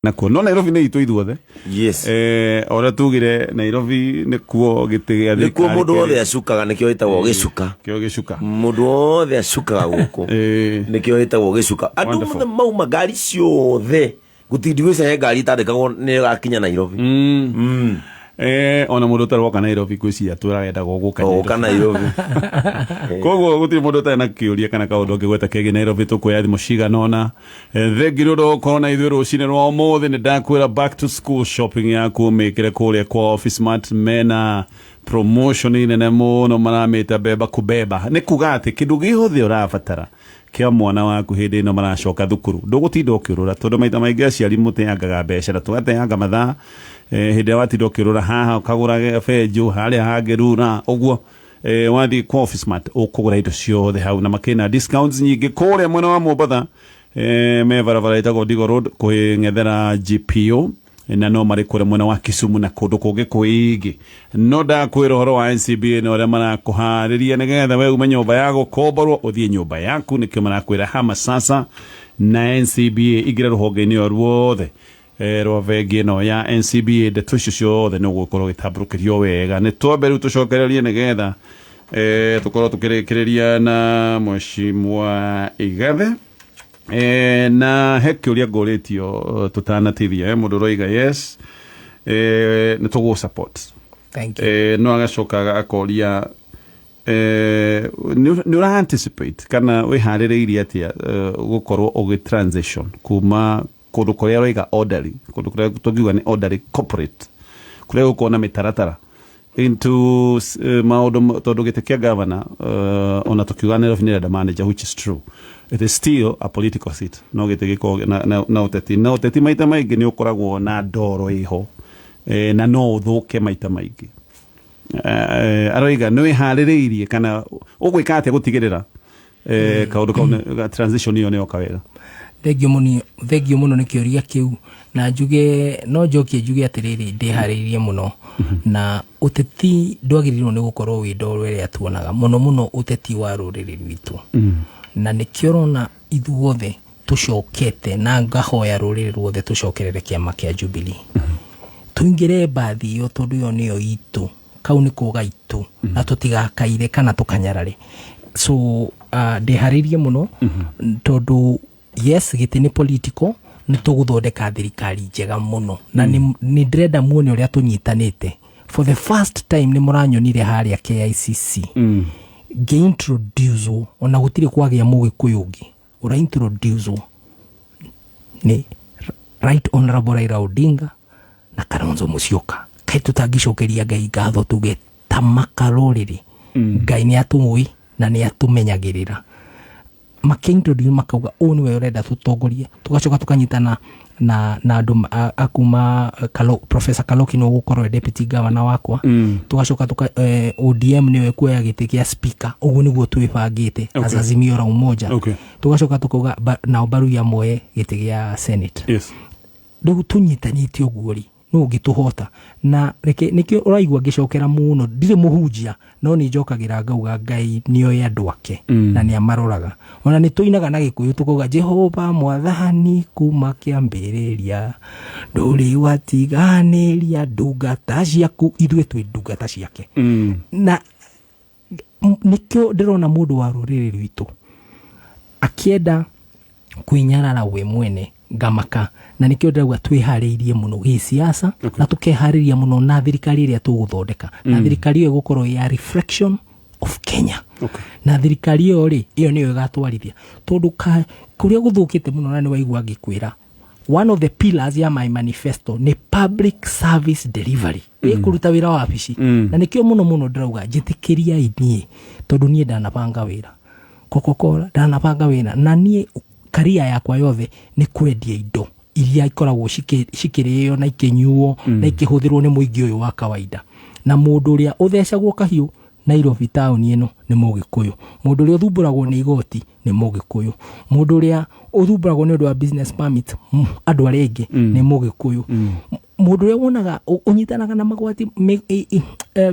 Nakuo no Nairobi nĩ itũ ithuothe. Yes. O ũrĩa tugire, Nairobi nĩkuo gĩtĩ gĩa nĩkuo thirikari mũndũ kĩrĩ. Wothe acukaga, nĩkĩo ĩtagwo gĩcuka. Kĩo gĩcuka. Mũndũ wothe acukaga gũkũ. Nĩkĩo ĩtagwo gĩcuka. Andũ Wonderful. mothe mauma ngari ciothe, gũtindi gwĩca he ngari itandĩkagwo nĩ ĩgakinya Nairobi. Ona mũndũ ũtarĩ woka Nairobi, ngwĩciria atũraga endaga gũka. Gũka Nairobi. Koguo gũtirĩ mũndũ ũtarĩ na kĩũria kana kaũndũ angĩgweta kegiĩ Nairobi. Tũkuoya thimũ cigana ũna. Thengi nĩ ũndũ wa gũkorwo na ithuĩ rũcinĩ rwa ũmũthĩ. Nĩ ndakwĩra back to school shopping yaku ũmĩkĩre kũrĩa kwa Office Mart. Mena promotion nene mũno, maramĩta beba kubeba. Nĩ kuga atĩ kĩndũ gĩothe ũrabatara kĩa mwana waku hĩndĩ ĩno maracoka thukuru, ndũgũtinda ũkĩũrũra, tondũ maita maingĩ aciari mũteangaga mbeca na tũgateanga mathaa. Hĩndĩ ĩrĩa watinda ũkĩũrũra haha ũkagũra benjũ harĩa hangĩ rura ũguo, wathiĩ kwa Office Mart ũkũgũra indo ciothe hau na makĩna discounts nyingĩ. Kũrĩa mwena wa Mombatha, me barabara ĩtagwo Digo Road kũng'ethera GPO, na no marĩ kũrĩa mwena wa Kisumu na kũndũ kũngĩ kwĩingĩ. No ndakwĩra ũhoro wa NCBA na ũrĩa marakũharĩria nĩgetha we ume nyũmba ya gũkomborwo ũthiĩ nyũmba yaku. Nĩkĩo marakwĩra hama sasa na NCBA. Ingĩra rũhonge-inĩ o ruothe rwa bengi ĩno ya NCBA, ndeto icio ciothe nĩ ũgũkorwo ũgĩtambũrũkĩrio wega. Nĩ twambe rĩu tũcokererie nĩgetha tũkorwo tũkĩrĩkĩrĩria na Mheshimiwa Igathe. Na he kĩũria ngũrĩtio tũtanatithia. Mũndũ ũroiga yes, nĩ tũgũ support. Thank you. No agacoka akoria, nĩ ũra anticipate kana wĩharĩrĩirie atĩa gũkorwo ũgĩ transition kuma kũndũ kũrĩa ũroiga orderly, kũndũ kũrĩa tũngiuga nĩ orderly corporate, kũrĩa gũkorwo na mĩtaratara, into maũndũ tondũ gĩtĩ kĩa governor, ona tũkiuga Nairobi nĩ ĩrenda manager, which is true, it is still a political seat. No gĩtĩ gĩkorwo na ũteti, na ũteti maita maingĩ nĩ ũkoragwo na ndoro ĩho, na no ũthũke maita maingĩ. Aroiga nĩ wĩharĩrĩirie kana ũgwĩka atĩa gũtigĩrĩra kaũndũ kau transition ĩyo nĩ yoka wega? Thengio mũno, thengio mũno nĩ kĩũria kĩu, na njuge no njokie njuge atĩrĩrĩ, ndĩharĩrĩirie mũno. Na ũteti ndwagĩrĩirwo nĩ gũkorwo wĩ ndoro ĩrĩa tuonaga mũno mũno, ũteti wa rũrĩrĩ rwitũ. Na nĩkĩo ũrona ithuothe tũcokete na ngahoya rũrĩrĩ ruothe tũcokerere kĩama kĩa Jubilee, tũingĩre mbathi ĩyo, tondũ ĩyo nĩyo itũ, kau nĩko gaitũ, na tũtigakaire kana tũkanyarare. So ndĩharĩirie mũno, tondũ yes, gĩtĩ nĩ political. Nĩ tũgũthondeka thirikari njega mũno, na nĩ ndĩrenda muone ũrĩa tũnyitanĩte. For the first time nĩ mũranyonire harĩa KICC ngĩintroduce, ona gũtirĩ kwagĩa mũgĩkũyũ ũngĩ ũraintroduce nĩ Right Honorable Raila Odinga na Kalonzo Musyoka. Kaĩ tũtangĩcokeria Ngai ngatho, tuge tamaka rũrĩrĩ, Ngai nĩ atũĩ na nĩ atũmenyagĩrĩra. Makĩintroduce, makauga ũũ nĩwe ũrenda tũtongorie. Tũgacoka tũkanyitana na andũ akuma Professor Kaloki nĩwe ũgũkorwo e deputy governor wakwa. Tũgacoka ODM nĩwe kuoya gĩtĩ kĩa speaker. Ũguo nĩguo twĩbangĩte as Azimio la Umoja. Tũgacoka tũkauga nao Baruya moe gĩtĩ gĩa Senate. Rĩu tũnyitanĩte ũguo rĩ, nũ ũngĩtũhota? Na reke nĩkĩo ũraigua ngĩcokera mũno, ndirĩ mũhunjia, no nĩ njokagĩra ngauga Ngai nĩoĩ andũ ake na nĩ amaroraga. Ona nĩ tũinaga na Gĩkũyũ tũkauga, "Jehova mwathani, kuma kĩambĩrĩria ndũrĩ watiganĩria ndungata ciaku." Ithuĩ twĩ ndungata ciake. Na nĩkĩo ndĩrona mũndũ wa rũrĩrĩ rwitũ akĩenda kwĩnyarara we mwene, ngamaka. Na nĩkĩo ndĩrauga twĩharĩirie mũno gĩsiasa na tũkeharĩria mũno na thirikari ĩrĩa tũgũthondeka, na thirikari ĩyo ĩgũkorwo ya reflection of Kenya. Na thirikari ĩyo rĩ, ĩyo nĩyo ĩgatwarithia, tondũ kũrĩa gũthũkĩte mũno, na nĩ waigua ngĩkwĩra one of the pillars ya my manifesto nĩ public service delivery, ĩ kũruta wĩra wa wabici. Na nĩkĩo mũno mũno ndĩrauga njĩtĩkĩriai niĩ, tondũ niĩ ndanabanga wĩra Coca-Cola, ndanabanga wĩra, na niĩ career yakwa yothe nĩ kwendia indo iria ikoragwo cikĩrĩo na ikĩnyuo na ikĩhũthĩrwo nĩ mũingĩ ũyũ wa kawaida. Na mũndũ ũrĩa ũthecagwo kahiũ Nairobi taũni ĩno nĩ mũgĩkũyũ, mũndũ ũrĩa ũthumbũragwo nĩ igoti nĩ mũgĩkũyũ, mũndũ ũrĩa ũthumbũragwo nĩ ũndũ wa business permit, andũ arĩa aingĩ nĩ mũgĩkũyũ, mũndũ ũrĩa wonaga ũnyitanaga na magwati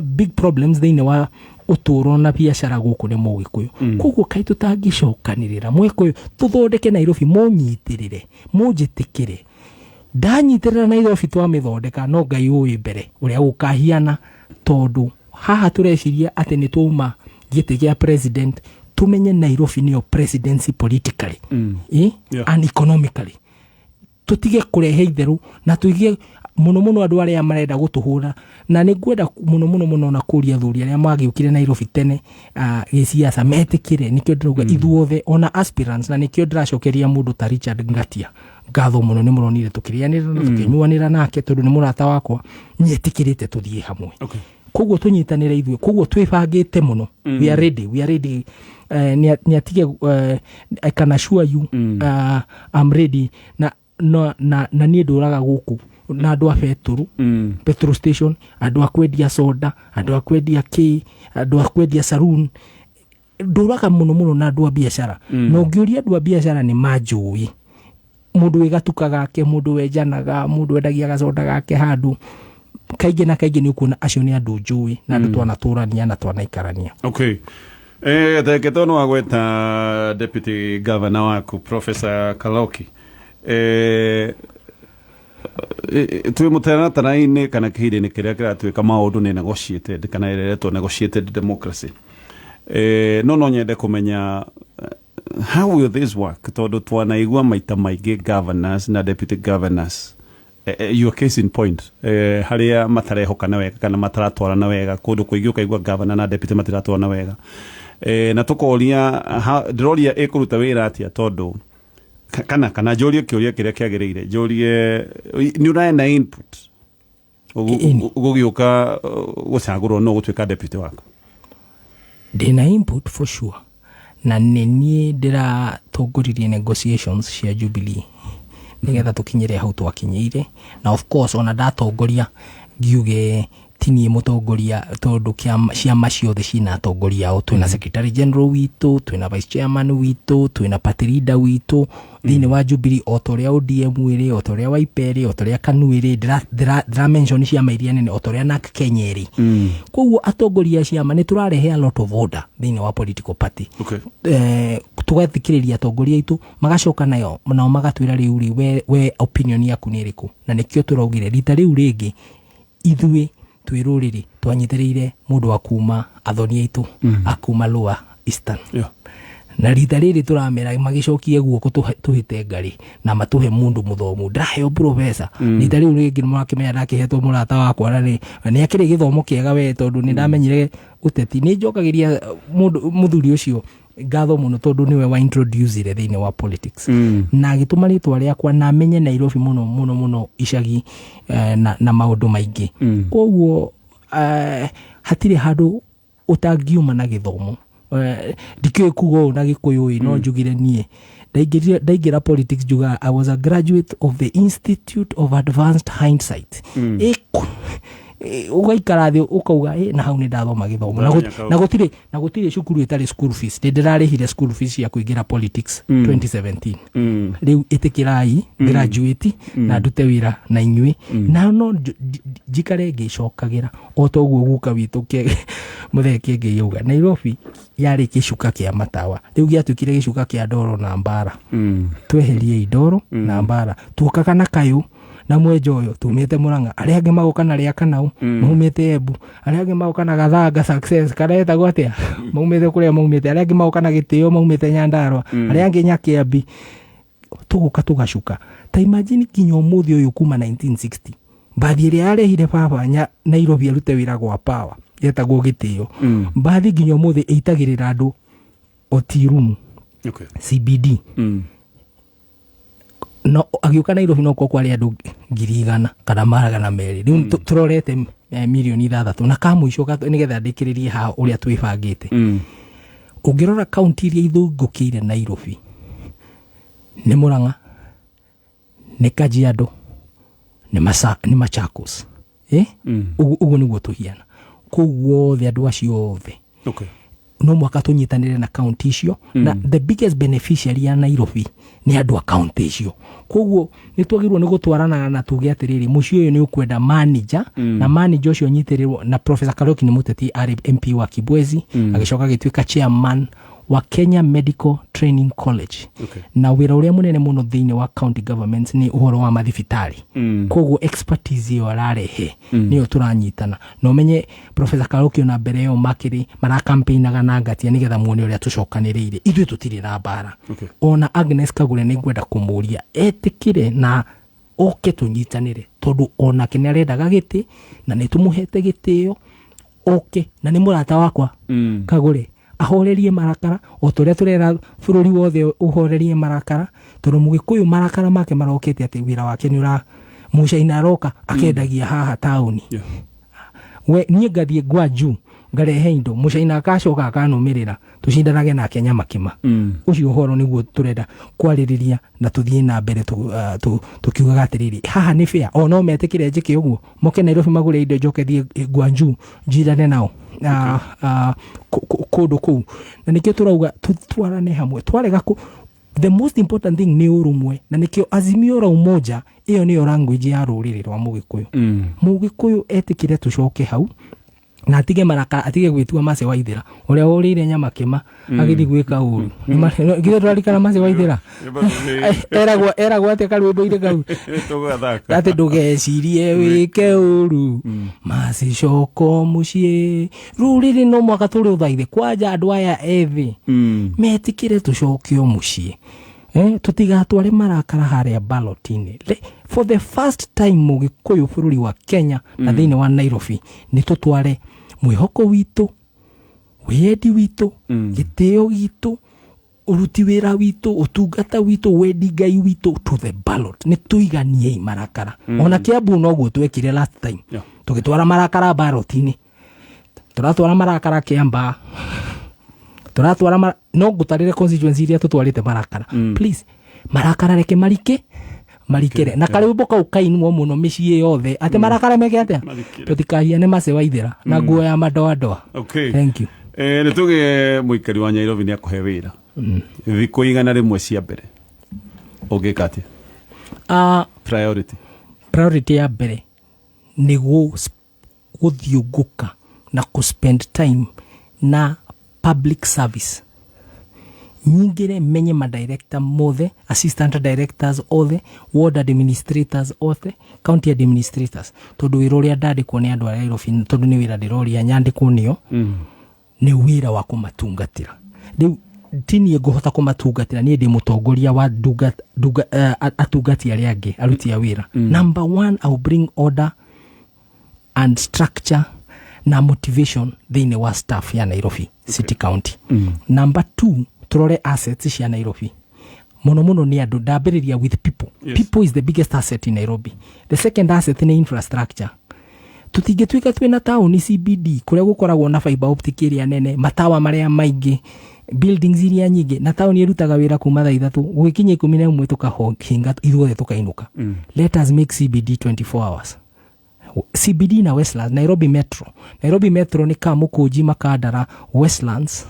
big problems thĩinĩ wa ũtũũro na biacara gũkũ nĩ mũgĩkũyũ. Koguo kaĩ tũtangĩcokanĩrĩra, mũgĩkũyũ, tũthondeke Nairobi? Mũnyitĩrĩre, mũnjĩtĩkĩre. Ndanyitĩrĩra Nairobi twamĩthondeka, no Ngai ũĩ mbere ũrĩa gũkahiana, tondũ haha tũreciria atĩ nĩ twauma gĩtĩ gĩa president. Tumenye Nairobi nĩyo presidency politically eh? And economically. Tutige kũrehe itherũ na tũige mũno mũno andũ arĩa marenda gũtũhũra. Na nĩ ngwenda mũno mũno mũno na kũria athuri arĩa magĩũkire Nairobi tene gĩciaca metĩkĩre. Nĩkĩo ndĩrauga ithuothe ona aspirants, na nĩkĩo ndĩracokeria mũndũ ta Richard Ngatia ngatho mũno. Nĩ mũronire tũkĩrĩanĩra na tũkĩnyuanĩra nake, tondũ nĩ mũrata wakwa, nyetĩkĩrĩte tũthiĩ hamwe. Koguo tũnyitanĩre ithuĩ, koguo twĩbangĩte mũno. We are ready, we are ready. Nĩ atige, I can assure you, I'm ready. Na niĩ ndũraga gũkũ na andũ a betũrũ, petrol station, andũ a kwendia soda, andũ a kwendia kĩ, andũ a kwendia saloon. Ndũraga mũno mũno na andũ a biacara. Na ũngĩũria andũ a biacara nĩ manjũĩ, mũndũ wĩ gatuka gake, mũndũ wenjanaga, mũndũ wendagia gacoda gake handũ, kaingĩ na kaingĩ nĩ ũkuona acio nĩ andũ njũĩ na andũ twanatũrania na twanaikarania. Okay. Teke tono wagweta deputy governor waku, Professor Kaloki, twĩ mũtaratara-inĩ kana kĩhinda-inĩ kĩrĩa kĩratuĩka maũndũ nĩ negotiated kana ĩreretwo negotiated democracy. No nyende kũmenya how will this work, tondũ twanaigua maita maingĩ governors na deputy governors, your case in point, harĩa matarehokana wega kana mataratwarana wega. Kũndũ kũingĩ ũkaigua governor na deputy matiratwarana wega, na tũkoria ndĩroria ĩkũruta wĩra atĩa, tondũ kana njũrie kĩũria kĩrĩa kĩagĩrĩire, njũrie nĩ ũraena input Ĩni. Gũgĩũka gũcagũrwo no gũtuĩka deputy waku? Ndĩna input for sure, na nĩ niĩ ndĩratongoririe negotiations cia Jubilee nĩgetha tũkinyĩre hau twakinyĩire. Na of course ona ndatongoria, ngiuge ti niĩ mũtongoria, tondũ ciama ciothe ciina atongoria ao. Twĩna secretary general witũ, twĩna vice chairman witũ, twĩna party leader witũ thĩinĩ wa Jubilee, o ta ũrĩa ODM ĩrĩ, o ta ũrĩa Wiper ĩrĩ, o ta ũrĩa KANU ĩrĩ. Ndĩra mention ciama iria nene, o ta ũrĩa NARC Kenya ĩrĩ. Koguo atongoria a ciama nĩ tũrarehe a lot of order thĩinĩ wa political party. Tũgathikĩrĩria atongoria aitũ, magacoka nayo nao magatwĩra, rĩu rĩ, we opinion yaku nĩ ĩrĩkũ? Na nĩkĩo tũraugire rita rĩu rĩngĩ ithuĩ twĩ rũrĩrĩ twanyitĩrĩire mũndũ wa kuma athoni aitũ akuma Lower Eastern. Na rita rĩrĩ tũramera magĩcokie guoko tũhĩte ngarĩ na matũhe mũndũ mũthomu. Ndĩraheo professor rita rĩu rĩngĩ. Nĩ mũrakĩmenya ndakĩhetwo mũrata wakwa na nĩ akĩrĩ gĩthomo kĩega we, tondũ nĩ ndamenyire ũteti. Nĩ njokagĩria mũndũ mũthuri ũcio ngatho mũno, tondũ nĩwe wa introducire thĩinĩ wa politics na agĩtũma rĩtwa rĩakwa na menye Nairobi mũno mũno mũno, icagi na maũndũ maingĩ. Koguo hatirĩ handũ ũtangiuma na gĩthomo. Ndikĩũĩ kuga ũũ na Gĩkũyũ ĩ, no njugire niĩ ndaingĩra politics njugaga I was a graduate of the Institute of Advanced Hindsight. Ũgaikara thĩ ũkauga, "Ĩ, na hau nĩ ndathoma gĩthomo." Ndamenya kau. Na gũtirĩ cukuru ĩtarĩ school fees. Nĩ ndĩrarĩhire school fees cia kũingĩra politics 2017. Rĩu ĩtĩkĩrai graduate na ndute wĩra na inyuĩ, na no njikare ngĩcokagĩra o ta ũguo guka witũ mũthee Kĩengei auga Nairobi yarĩ gĩcuka kĩa matawa, rĩu gĩatuĩkire gĩcuka kĩa ndoro na mbara. Tweherie ndoro na mbara. Tuokaga na kayũ na mwenja ũyũ tumĩte Mũrang'a, arĩa angĩ magoka na rĩa Kanau maumĩte Embu, arĩa angĩ magoka na Gathanga Success kana etagwo atĩa maumĩte kũrĩa maumĩte, arĩa angĩ magoka na Gĩtĩo maumĩte Nyandarua, arĩa angĩ Nyakĩambi. Tũgoka tũgacuka. Ta imagine, nginya ũmũthĩ ũyũ, kuma 1960, mbathi ĩrĩa yarehire baba Nairobi arute wĩra gwa Power yetagwo Gĩtĩo. Mbathi nginya ũmũthĩ ĩitagĩrĩra andũ Otirumu, CBD. No agĩũka Nairobi no korwo kwarĩ andũ 100,000 kana 200. Rĩu tũrorete 6 mirioni na kamũico nĩgetha ndĩkĩrĩrie haha ũrĩa twĩbangĩte. Ũngĩrora kaunti iria ithũngũkĩire Nairobi nĩ Murang'a, nĩ Kajiado, nĩ Machakos, eh? Ũguo nĩguo tũhiana kũu guothe, andũ acio othe no mwaka tũnyitanĩre na kaunti icio. Na the biggest beneficiary ya Nairobi nĩ andũ a kaunti icio. Koguo nĩ twagĩrĩirwo nĩ gũtwarana na tuge atĩrĩrĩ, mũciĩ ũyũ nĩ ũkwenda manager, na manager ũcio nyitĩrĩrwo na Professor Kariuki. Nĩ mũteti, arĩ MP wa Kibwezi, agĩcoka agĩtuĩka chairman Wa Kenya Medical Training College. Na wĩra ũrĩa mũnene mũno thĩinĩ wa county governments nĩ ũhoro wa mathibitarĩ. Koguo expertise ĩyo ararehe nĩyo tũranyitana, na ũmenye Professor Karoki ona mbere ĩyo makĩrĩ marakampainaga na ngatia nĩgetha muone ũrĩa tũcokanĩrĩire. Ithuĩ tũtirĩ na mbara. Ona Agnes Kagure nĩ ngwenda kũmũria etĩkĩre na oke tũnyitanĩre, tondũ onake nĩ arendaga gĩtĩ na nĩ tũmũhete gĩtĩo oke, na nĩ mũrata wakwa. Kagure ahorerie marakara o ta ũrĩa tũrera bũrũri wothe ũhorerie marakara, tondũ Mũgĩkũyũ marakara make marokĩte atĩ wĩra wake nĩ ũra mũcaina aroka akendagia haha taũni. We niĩ ngathiĩ Gwaju ngarehe indo, mũcaina akacoka akanũmĩrĩra tũcindanage nake nyamakĩma. Ũcio ũhoro nĩguo tũrenda kwarĩrĩria na tũthiĩ na mbere tũkiugaga atĩrĩrĩ, haha nĩ fair o no metĩkĩre njĩke ũguo, moke Nairobi magũre indo, njoke thiĩ Gwaju njindane nao kũndũ kũu. Na nĩkĩo tũrauga tũtwarane hamwe, twarega kũ the most important thing nĩ ũrũmwe, na nĩkĩo Azimio la Umoja ĩyo nĩyo language ya rũrĩrĩ rwa Mũgĩkũyũ. Mũgĩkũyũ etĩkĩre tũcoke hau na atige marakara, atige gwĩtua Mace Waithĩra ũrĩa ũrĩire nyama kĩma agĩthiĩ gwĩka ũru. Githĩ tũrarikana Mace Waithĩra eragwo atĩa karwĩmbo-inĩ kau? Tũgathaka. Atĩ ndũgecirie wĩke ũru, macicoko mũciĩ. Rũrĩrĩ no mwaka tũrĩ ũthaithe kwanja andũ aya ethĩ metĩkĩre tũcokio mũciĩ, tũtigatware marakara harĩa ballot-inĩ. For the first time Mũgĩkũyũ bũrũri wa Kenya na thĩinĩ wa Nairobi nĩ tũtware mwĩhoko witũ, wĩyendi witũ, gĩtĩo gitũ, ũruti wĩra witũ, ũtungata witũ, wendi Ngai witũ to the ballot. Nĩ tũiganiei marakara. Ona Kiambu noguo twekire last time. Tũgĩtwara marakara ballot-inĩ, tũratwara marakara Kiambaa, tũratwara no ngũtarĩre constituency iria tũtwarĩte marakara. Please, marakara reke marike marikĩre na karwĩmbo kau kainwo mũno mĩciĩ yothe atĩ marakara meke atĩa? Marikĩre. Tũtikahiane Mace Waithĩra na nguo ya madoadoa. Thank you. Nĩ tuge mũikari wa Nairobi nĩ akũhe wĩra thikũ 100 cia mbere, ũngĩka atĩa? Priority. Priority ya mbere nĩ gũthiũngũka na kũ spend time na public service. Nyingĩre menye madirector mothe, assistant directors othe, ward administrators othe, county administrators, tondũ wĩra ũrĩa ndandĩkwo nĩ andũ a Nairobi, tondũ nĩ wĩra ndĩroria nyandĩkwo nĩo, nĩ wĩra wa kũmatungatĩra. Rĩu ti niĩ ngũhota kũmatungatĩra, niĩ ndĩ mũtongoria wa ndunga, atungati arĩa angĩ aruti a wĩra. Number one, I will bring order and structure na motivation thĩinĩ wa staff ya Nairobi City County. Number two, tũrore assets cia Nairobi mũno mũno nĩ andũ. Ndambĩrĩria with people. People is the biggest asset in Nairobi. The second asset nĩ infrastructure. Tũtingĩtuĩka twĩna taũni CBD kũrĩa gũkoragwo na fiber optic ĩrĩa nene, matawa marĩa maingĩ, buildings iria nyingĩ, na taũni ĩrutaga wĩra kuma thaa 3 gũgĩkinya 11 tũkahinga ithuothe tũkainũka. Let us make CBD 24 hours. CBD na Westlands, Nairobi Metro. Nairobi Metro nĩ Kamũkũnji, Makandara, Westlands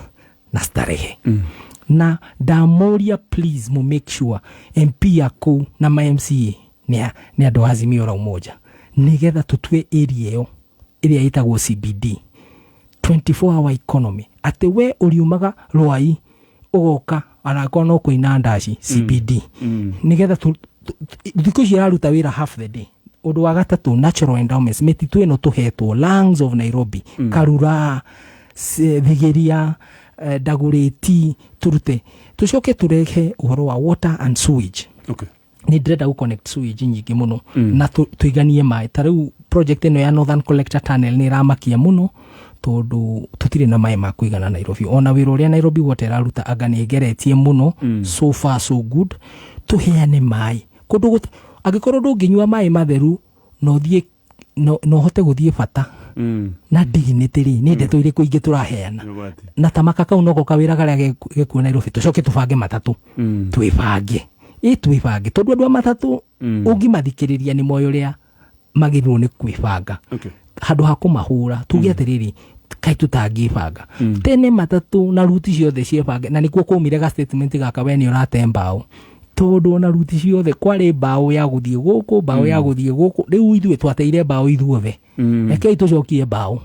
na Starehe. Na ndamoria, please mu make sure MP ya kũu na ma MCA nĩ andũ a Azimio la Umoja, nĩgetha tũtue area ĩyo ĩrĩa ĩtagwo CBD 24 hour economy, atĩ we ũriumaga Rwai ũgoka anakorwo no kũina ndaci CBD, nĩgetha thikũ ici ĩraruta wĩra half the day. Ũndũ wa gatatũ, natural endowments, mĩtitũ ĩno tũhetwo, lungs of Nairobi, Karura, Thigiria, Ndagũrĩti, tũrute tũcoke tũrehe ũhoro wa water and sewage. Nĩ ndĩrenda gũ connect sewage nyingĩ mũno na tũiganie maĩ. Ta rĩu project ĩno ya Northern Collector Tunnel nĩ ĩramakia mũno, tondũ tũtirĩ na maĩ ma kũigana Nairobi. Ona wĩra ũrĩa Nairobi Water ĩraruta anga nĩ ĩgeretie mũno. So far so good. Tũheane maĩ kũndũ angĩkorwo ndũngĩnyua maĩ matheru na ũthiĩ no ũhote gũthiĩ bata na dignity rĩ, nĩ ndeto irĩkũ ingĩ tũraheana? Nĩ ũgwati. Na tamaka kau noko kawĩra karĩa gekuo Nairobi. Tũcoke tũbange matatũ. Twĩbange, ĩ twĩbange, tondũ andũ a matatũ ũngĩmathikĩrĩria nĩ moĩ ũrĩa magĩrĩirwo nĩ kwĩbanga. Handũ ha kũmahũra tuge atĩrĩrĩ, kaĩ tũtangĩbanga tene matatũ na ruti ciothe ciĩbange, na nĩkuo kũmire ga statement gaka, we nĩ ũrate mbaũ. Tondũ ona ruti ciothe kwarĩ mbaũ ya gũthiĩ gũkũ, mbaũ ya gũthiĩ gũkũ. Rĩu ithuĩ twateire mbaũ ithuothe. Rekei tũcokie mbaũ.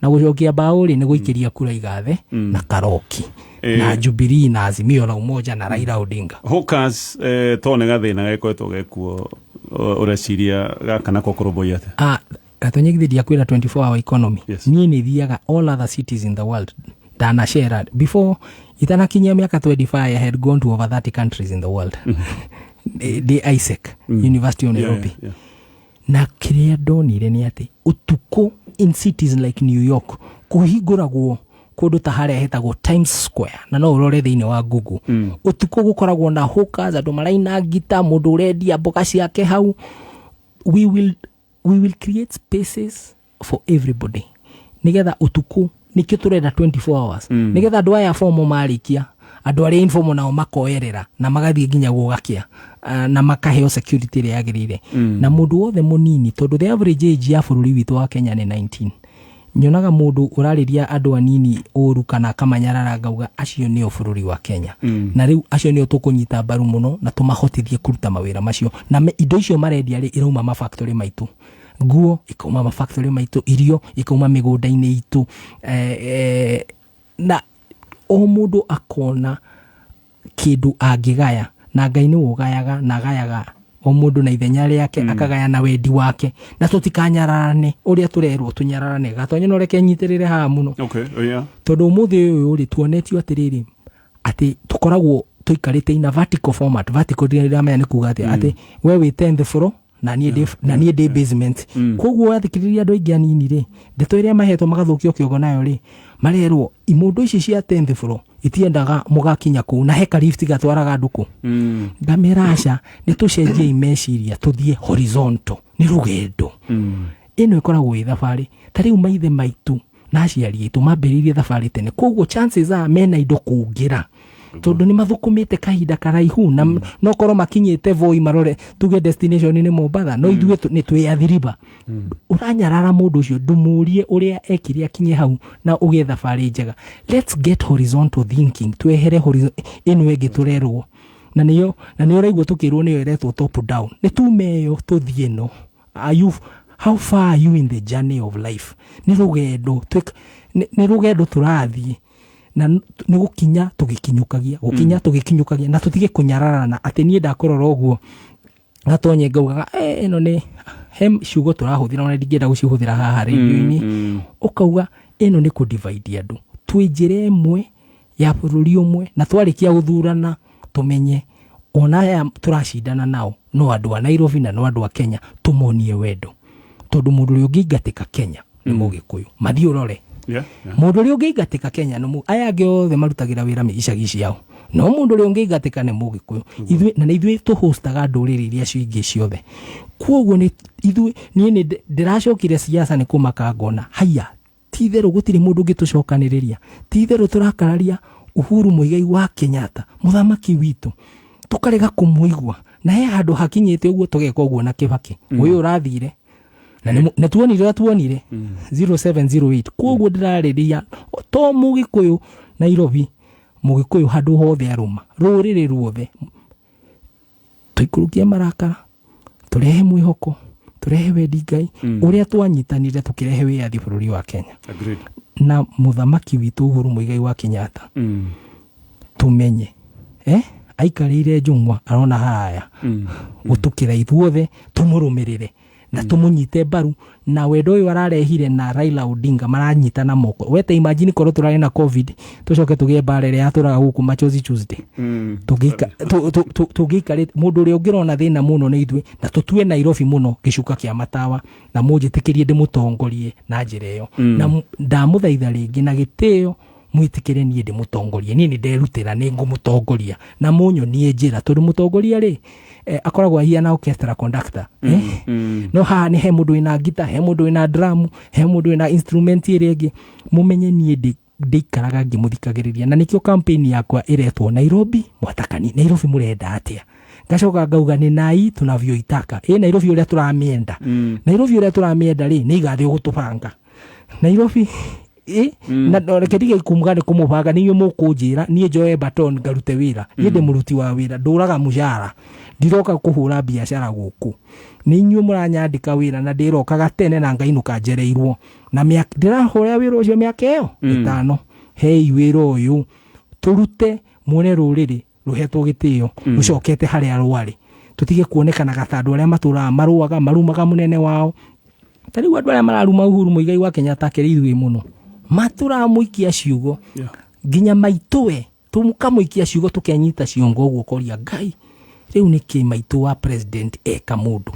Na gũcokia mbaũ rĩ, nĩ gũikĩria kura Igathe na Karoki na Jubilee na Azimio la Umoja na Raila Odinga. Hawkers, to nĩ gathĩna gagĩkoretwo gekuo, ũreciria gaka nako kũrũmbũiya atĩa? Ah, Gatonye, githĩ ndiakwĩra 24 hour economy? Yes. Niĩ nĩ thiaga all other cities in the world, ndanacera before itanakinyia mĩaka 25. I had gone to over 30 countries in the world. Ndĩ Isaac University of Nairobi. Na kĩrĩa ndonire nĩ atĩ ũtukũ in cities like New York kũhingũragwo kũndũ ta harĩa hetagwo Times Square, na no ũrore thĩinĩ wa Google. Ũtukũ gũkoragwo na hawkers, andũ maraina ngita, mũndũ ũrendia mboga ciake hau. We will create spaces for everybody nigetha ũtukũ, nĩkĩo tũrenda 24 hours, nigetha andũ aya formal marĩkia, andũ arĩa informal nao makoerera na magathiĩ nginya gũgakĩa, na makaheo security ĩrĩa yagĩrĩire, na mũndũ wothe mũnini, tondũ the average age ya bũrũri witũ wa Kenya nĩ 19. Nyonaga mũndũ ũrarĩria andũ anini ũru kana akamanyarara, ngauga acio nĩo bũrũri wa Kenya. Na rĩu acio nĩo tũkũnyita mbaru mũno na tũmahotithie kũruta mawĩra macio, na indo icio marendia rĩ, irauma mafactory maitũ, nguo ikauma mafactory maitũ, irio ikauma mĩgũnda-inĩ itũ, na o mũndũ akona kĩndũ angĩgaya. Na Ngai nĩ ũgayaga, na agayaga o mũndũ na ithenya rĩake, akagaya na wendi wake, na tũtikanyararane ũrĩa tũrerwo tũnyararane. Gatonye, no reke nyitĩrĩre haha mũno. Okay. Oh, yeah. Tondũ ũmũthĩ ũyũ rĩ, tuonetio atĩrĩrĩ, atĩ tũkoragwo tũikarĩte in a vertical format. Vertical ndiramenya nĩ kuga atĩa, atĩ we wĩ 10th floor na niĩ ndĩ basement. Koguo wathikĩrĩria andũ aingĩ anini rĩ, ndeto ĩrĩa mahetwo magathũkio kĩongo nayo rĩ, marerwo imũndũ ici cia 10th floor itiendaga mũgakinya kũu, na he ka lift gatwaraga andũ kũ. Ngamera aca, nĩ tũcenjiei meciria, tũthiĩ horizontal. Nĩ rũgendo ĩno ĩkoragwo ĩ thabarĩ. Ta rĩu maithe maitũ na aciari aitũ mambĩrĩirie thabarĩ tene, koguo chances are mena indo kũngĩra, tondũ nĩ mathũkũmĩte kahinda karaihu, na no korwo makinyĩte Voi marore tuge destination nĩ Mombatha, no ithuĩ nĩ twĩ athiriba. Ũranyarara mũndũ ũcio, ndũmũrie ũrĩa ekire akinye hau na ũgĩe thabarĩ njega. Let's get horizontal thinking, twehere ĩno ĩngĩ tũrerwo, na nĩyo ũraigua tũkĩrwo nĩyo ĩretwo top down. Nĩ tume ĩyo tũthiĩ ĩno. Are you How far are you in the journey of life? Nĩ rũgendo nĩ rũgendo tũrathiĩ, na nĩ gũkinya tũgĩkinyũkagia, gũkinya tũgĩkinyũkagia, na tũtige kũnyararana atĩ niĩ ndakũrora ũguo Gatonye ngaugaga, "Eh, ĩno nĩ he ciugo tũrahũthĩra, ona ndingĩenda gũcihũthĩra haha rĩndio-inĩ." Ũkauga ĩno nĩ kũ-divide andũ. Twĩ njĩra ĩmwe ya bũrũri ũmwe, na twarĩkia gũthurana tũmenye ona aya tũracindana nao no andũ a Nairobi na no andũ a Kenya, tũmonie wendo, tondũ mũndũ ũrĩa ũngĩingatĩka Kenya nĩ Mũgĩkũyũ. Mathiĩ ũrore. Mũndũ ũrĩa ũngĩingatĩka Kenya nĩ aya angĩ othe marutagĩra wĩra icagi ciao, no mũndũ ũrĩa ũngĩingatĩka nĩ Mũgĩkũyũ. Ithuĩ na nĩ ithuĩ tũhostaga ndũrĩrĩ iria cio ingĩ ciothe. Koguo nĩ ithuĩ, niĩ nĩ ndĩracokire siasa nĩ kũmaka, ngona haiya, ti itherũ gũtirĩ mũndũ ũngĩtũcokanĩrĩria. Ti itherũ tũrakararia Uhuru Muigai wa Kenyatta, mũthamaki witũ, tũkarega kũmũigua, na he handũ hakinyĩte ũguo tũgeka ũguo na Kĩbakĩ ũyũ ũrathire, na nĩ tuonire ũrĩa tuonire 0708. Koguo ndĩrarĩria to Mũgĩkũyũ Nairobi, Mũgĩkũyũ handũ hothe arũma, rũrĩrĩ ruothe, tũikũrũkie marakara, tũrehe mwĩhoko, tũrehe wendi Ngai ũrĩa twanyitanire tũkĩrehe wĩyathi bũrũri wa Kenya. Agreed. Na mũthamaki witũ Uhuru Muigai wa Kenyatta, tũmenye aikarĩire njũng'wa, arona haraya gũtũkĩra ithuothe. Tũmũrũmĩrĩre na tũmũnyite mbaru na wendo ũyũ ararehire na Raila Odinga maranyitana moko. Wete imagine korwo tũrarĩ na COVID, tũcoke tũgĩe mbara ĩrĩa yatũraga gũkũ Machozi Tuesday. Tũngĩikarĩte mũndũ ũrĩa ũngĩrona thĩna mũno nĩ ithuĩ, na tũtue Nairobi mũno gĩcuka kĩa matawa, na mũnjĩtĩkĩrie ndĩmũtongorie na njĩra ĩyo. Na ndamũthaitha rĩngĩ na gĩtĩo, mwĩtĩkĩre niĩ ndĩmũtongorie. Niĩ nĩ nderutĩra, nĩ ngũmũtongoria, na mũnyonie njĩra, tondũ mũtongoria rĩ, akoragwo ahiana orchestra conductor, eh? No haha nĩ he mũndũ wĩna ngita, he mũndũ wĩna drum, he mũndũ wĩna instrument ĩrĩa ĩngĩ. Mũmenye niĩ ndĩikaraga ngĩmũthikagĩrĩria, na nĩkĩo campaign yakwa ĩretwo Nairobi Mwatakani. Nairobi mũrenda atĩa? Ngacoka ngauga nĩ nai tunavyoitaka. Ĩ Nairobi ũrĩa tũramĩenda, Nairobi ũrĩa tũramĩenda rĩ, nĩ Igathe ũgũtũbanga Nairobi. Na reke ndige kumuga nĩ kũmũbanga, nĩ inyuĩ mũkũnjĩra niĩ njoe baton ngarute wĩra. Niĩ ndĩ mũruti wa wĩra, ndũraga mũcara, ndiroka kũhũra biacara gũkũ. Nĩ inyuĩ mũranyandĩka wĩra na ndĩrokaga tene na ngainũka njereirwo na ndĩrahũra wĩra ũcio mĩaka ĩyo 5. Hei wĩra ũyũ tũrute, muone rũrĩrĩ rũhetwo gĩtĩo, rũcokete harĩa rwarĩ, tũtige kuonekanaga ta andũ arĩa matũraga marũaga marumaga mũnene wao. Ta rĩu andũ arĩa mararuma Uhuru Muigai wa Kenyatta akĩrĩ ithuĩ mũno matũramũikia ciugo nginya maitũwe tũkamũikia ciugo, tũkenyita ciongo ũguo koria Ngai rĩu nĩkĩ maitũ wa president eka mũndũ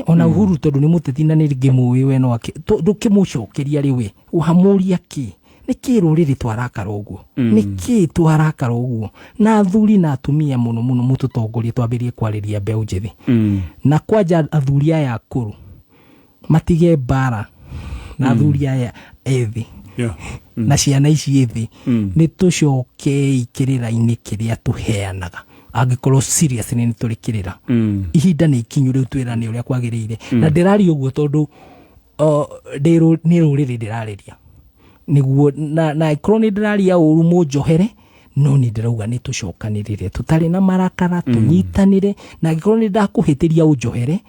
ona Uhuru tondũ nĩ mũteti na nĩ ngĩmũĩ we no ndũkĩmũcokeria rĩ we wamũria kĩ nĩkĩ rũrĩrĩ twarakara ũguo, nĩkĩ twarakara ũguo. Na athuri na atumia mũno mũno mũtũtongorie twambĩrĩrie kwarĩria mbeũ njĩthĩ na kwanja athuri aya akũrũ matige mbara na athuri aya ethĩ na ciana ici ĩthĩ. Nĩ tũcokei kĩrĩra-inĩ kĩrĩa tũheanaga angĩkorwo seriously nĩ tũrĩ kĩrĩra. Ihinda nĩ ikinyu rĩu twĩrane ũrĩa kwagĩrĩire, na ndĩraria ũguo tondũ nĩ rũrĩrĩ ndĩrarĩria nĩguo na angĩkorwo nĩ ndĩraria ũru mũnjohere, no nĩ ndĩrauga nĩ tũcokanĩrĩre tũtarĩ na marakara, tũnyitanĩre, na angĩkorwo nĩ ndakũhĩtĩria ũnjohere,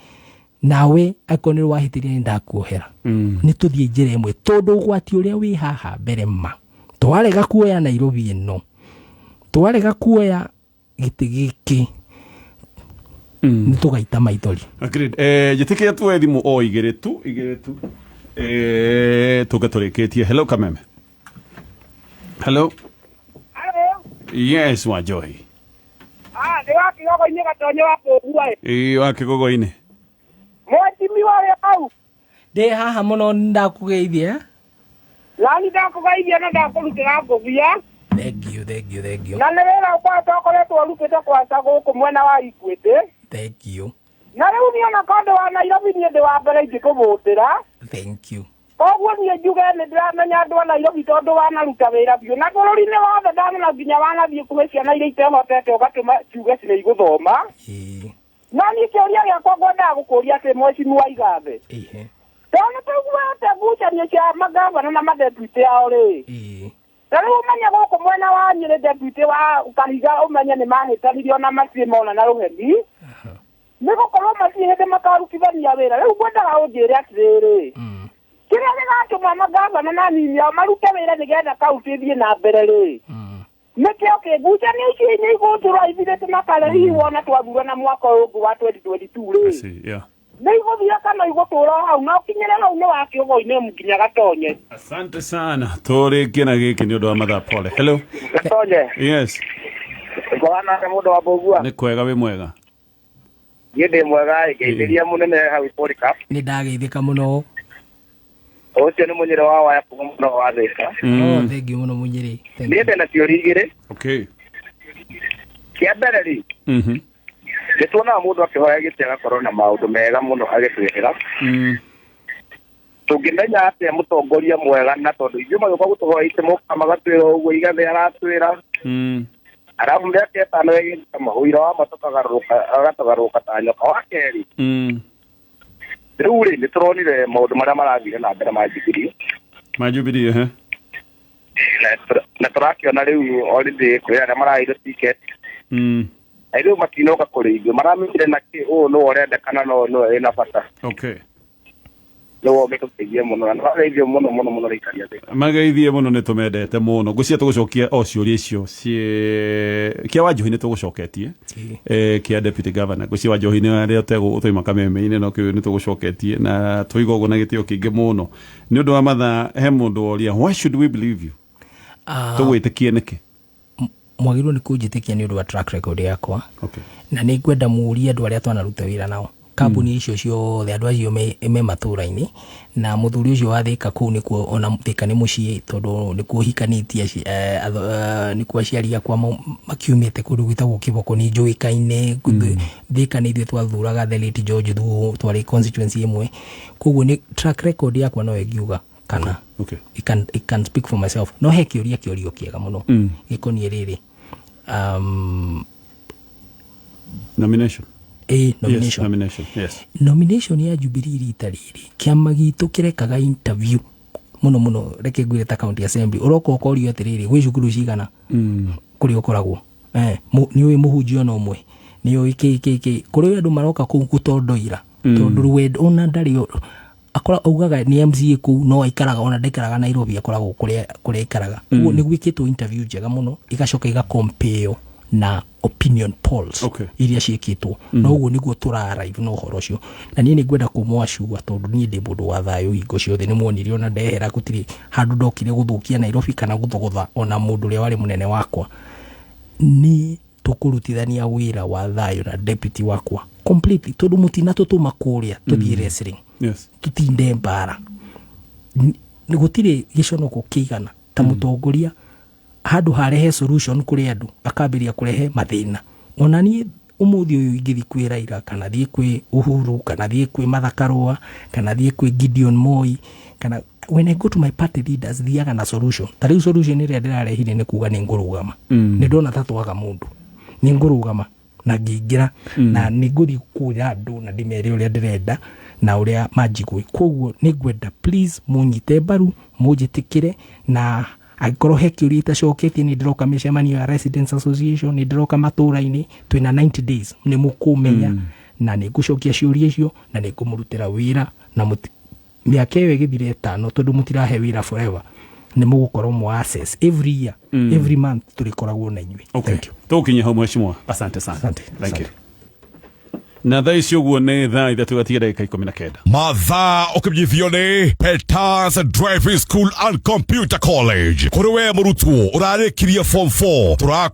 nawe angĩkorwo nĩ wahĩtĩria nĩ ndakuohera. Nĩ tũthiĩ njĩra ĩmwe tondũ ũgwati ũrĩa wĩ haha mbere ma twarega kuoya Nairobi ĩno, twarega kuoya gĩtĩ gĩkĩ, nĩ tũgaita maithori. Agreed. Njĩtĩkĩria tuoe thimũ o igĩrĩ tu, igĩrĩ tu, tũke tũrĩkĩtie. Hello Kameme. Hello. Hello. Yes, Wanjohi. Ah, nĩ wa kĩgogo-inĩ Gatonye wa kũgua ĩ. Ĩĩ, wa kĩgogo-inĩ. Mwetimi warĩa hau. Ndĩ haha mũno, ndakũgeithia. Nani ndakũgeithia na ndakũrutĩra ngũbia. Thank you, thank you, thank you. Na nĩ wĩra ũkoretwo ũkoretwo ũrutĩte kwaca gũkũ mwena wa Equity. Thank you. Na rĩu niĩ ona kondũ wa Nairobi niĩ ndĩ wa mbere ingĩkũvũtĩra. Thank you. Koguo niĩ njuge nĩ ndĩramenya andũ a Nairobi tondũ wanaruta wĩra biũ na bũrũri-inĩ wothe, ndamenya nginya wanathiĩ kũhe ciana iria itehotete ũgatũma ciuge nĩ igũthoma. No niĩ kĩũria gĩakwa ngwendaga gũkũria atĩ mheshimiwa Igathe, tondũ nĩ tũiguĩte ngucanio cia magavana na madeputy ao rĩ, ta rĩu ũmenye gũkũ mwena wa Nyĩrĩ deputy wa Kahiga ũmenye nĩ mahĩtanirie ona matirĩ mona na rũheni nĩ gũkorwo matirĩ hĩndĩ makarutithania wĩra. Rĩu ngwendaga ũnjĩre atĩrĩrĩ, kĩrĩa gĩgatũma magavana na anini ao marute wĩra nĩgetha kaunti ĩthiĩ na mbere rĩ, nĩkĩo kĩ ngucanio ici nĩ igũtũra ithirĩte na kare hihi wona twathurana mwaka ũyũ ũngĩ wa 2022 I rĩ, see, yeah. nĩ igũthira kana igũtũra o hau na ũkinyĩre hau nĩ wa kĩũgo-inĩ nginya Gatonye? Asante sana, tũrĩkie na gĩkĩ nĩ ũndũ wa mathaa, pole. Hello. Gatonye. Yes. Ngwana mũndũ wa Mbũgua. Nĩ kwega, wĩ mwega? Niĩ ndĩ mwega, ngeithĩria mũnene hau Polycarp. Nĩ ndageithĩka mũno. Ũcio nĩ mũnyĩrĩ wa waya kuma mũno wa Thĩka. Oh, thank you mũno mũnyĩrĩ. Thank Niĩ you. ndĩna ciũria igĩrĩ. Kĩa mbere rĩ, nĩ tuonaga mũndũ akĩhoya gĩtĩ agakorwo na maũndũ mega mũno agĩtwĩrĩra. Tũngĩmenya atĩa mũtongoria mwega, na tondũ ithuĩ magĩũka gũtũhoya itĩ mokaga magatwĩra ũguo Igathe aratwĩra, arabu mĩaka 5 ĩgĩthira mahũira wa matũkagarũrũka agatũgarũrũka ta nyoka. Wa kerĩ, rĩu rĩ nĩ tũronire maũndũ marĩa marathire na mbere ma Jubilee. Ma Jubilee, eh? Na tũrakĩona rĩu already kwĩ arĩa maraheirwo ticket na rĩu matinoka kũrĩ ithuĩ, maramenyire na kĩ ũũ nĩwe ũrendekana no nĩwe wĩna bata. Nĩwe ũngĩtũteithia mũno na nĩwageithio mũno mũno mũno rĩikaria thĩ. Mageithie mũno, nĩ tũmendete mũno. Ngwĩciria tũgũcokia o ciũria icio ciĩ kĩa Wanjohi nĩ tũgũcoketie, kĩa deputy governor ngwĩciria Wanjohi nĩ arĩa ũtegũ twaima kameme-inĩ, no kĩu nĩ tũgũcoketie na tũiga ũguo na gĩtĩo kĩingĩ mũno nĩ ũndũ wa mathaa. He mũndũ woria, why should we believe you? Tũgwĩtĩkie nĩkĩ? Mwagĩrĩirwo nĩ kũnjĩtĩkia nĩ ũndũ wa track record yakwa. Na nĩ ngwenda mũrie andũ arĩa twanaruta wĩra nao kambuni icio ciothe, andũ acio me matũra-inĩ, na mũthuri ũcio wa Thĩka kũu nĩkuo ona Thĩka nĩ mũciĩ tondũ nĩkuo hikanĩtie, nĩkuo aciari akwa makiumĩte kũndũ gwĩtagwo Kĩboko, nĩ njũĩkaine Thĩka. Nĩ ithuĩ twathuraga the late George Thuo, twarĩ constituency ĩmwe, koguo nĩ track record yakwa no ĩngiuga kana I can speak for myself. No he kĩũria kĩũrio kĩega mũno gĩkoniĩ rĩrĩ Nomination. Ĩ, nomination. Yes, nomination, yes. Nomination ya Jubilee rita rĩrĩ kĩama gitũ kĩrekaga interview. Muno muno reke ngwire ta county assembly, uroka ukorio atiriri, gwĩ cukuru cigana kũrĩa ũkoragwo, nĩ ũĩ mũhunjia ona ũmwe, nĩ ũĩ kĩ kĩ kĩ kũrĩ andũ maroka kũu gũtondoira, tondũ rwendo ona ndarĩ akora augaga nĩ MCA kũu, no aikaraga, ona ndaikaraga Nairobi, akoragwo kũrĩa aikaraga. Koguo nĩ gwĩkĩtwo interview njega mũno, igacoka igakompeo na opinion polls iria ciĩkĩtwo. Na ũguo nĩguo tũra arrive na ũhoro ũcio. Na niĩ nĩ ngwenda kũmwacua, tondũ niĩ ndĩ mũndũ wa thayũ hingo ciothe. Nĩ muonire ona ndehera, gũtirĩ handũ ndokire gũthũkia Nairobi kana gũthogotha ona mũndũ ũrĩa warĩ mũnene wakwa. Nĩ tũkũrutithania wĩra wa thayũ na deputy wakwa completely, tondũ mũtinatũtũma kũrĩa tũthiĩ wrestling, tutinde mbara. Gũtirĩ gĩconoko kĩigana ta mũtongoria handũ harehe solution kũrĩ andũ, akambĩrĩria kũrehe mathĩna. Ona niĩ ũmũthĩ ũyũ ingĩthiĩ kwĩ Raila, kana thiĩ kwĩ Uhuru, kana thiĩ kwĩ Martha Karua, kana thiĩ kwĩ Gideon Moi, kana when I go to my party leaders, thiaga na solution. Ta rĩu solution ĩrĩa ndĩrarehire nĩ kuga nĩ ngũrũgama. Nĩ ndona ta twaga mũndũ, nĩ ngũrũgama na ngĩingĩra, na nĩ ngũthiĩ kwĩra andũ na ndĩmere ũrĩa ndĩrenda na ũrĩa manjigue. Koguo nĩ ngwenda please mũnyite mbaru, mũnjĩtĩkĩre, na angĩkorwo he kĩũria itacoketie, nĩ ndĩroka mĩcemanio ya Residents Association, nĩ ndĩroka matũra-inĩ. Twĩna 90 days, nĩ mũkũmenya, na nĩ ngũcokia ciũria icio, na nĩ ngũmũrutĩra wĩra na mĩaka ĩyo ĩgĩthire 5, tondũ mũtirahe wĩra forever, nĩ mũgũkorwo mũ access every year, every month tũrĩkoragwo na inyuĩ. Thank you. Tũgũkinyia hau, mheshimiwa, asante sana. Asante. Thank you. Na thaa ici ũguo nĩ thaa 3 gatiga ndagĩka 19. Mathaa ũkĩmenyithio nĩ Peters Driving School and Computer College. Kũrĩ we mũrutwo ũrarĩkirie form 4 tũrakũ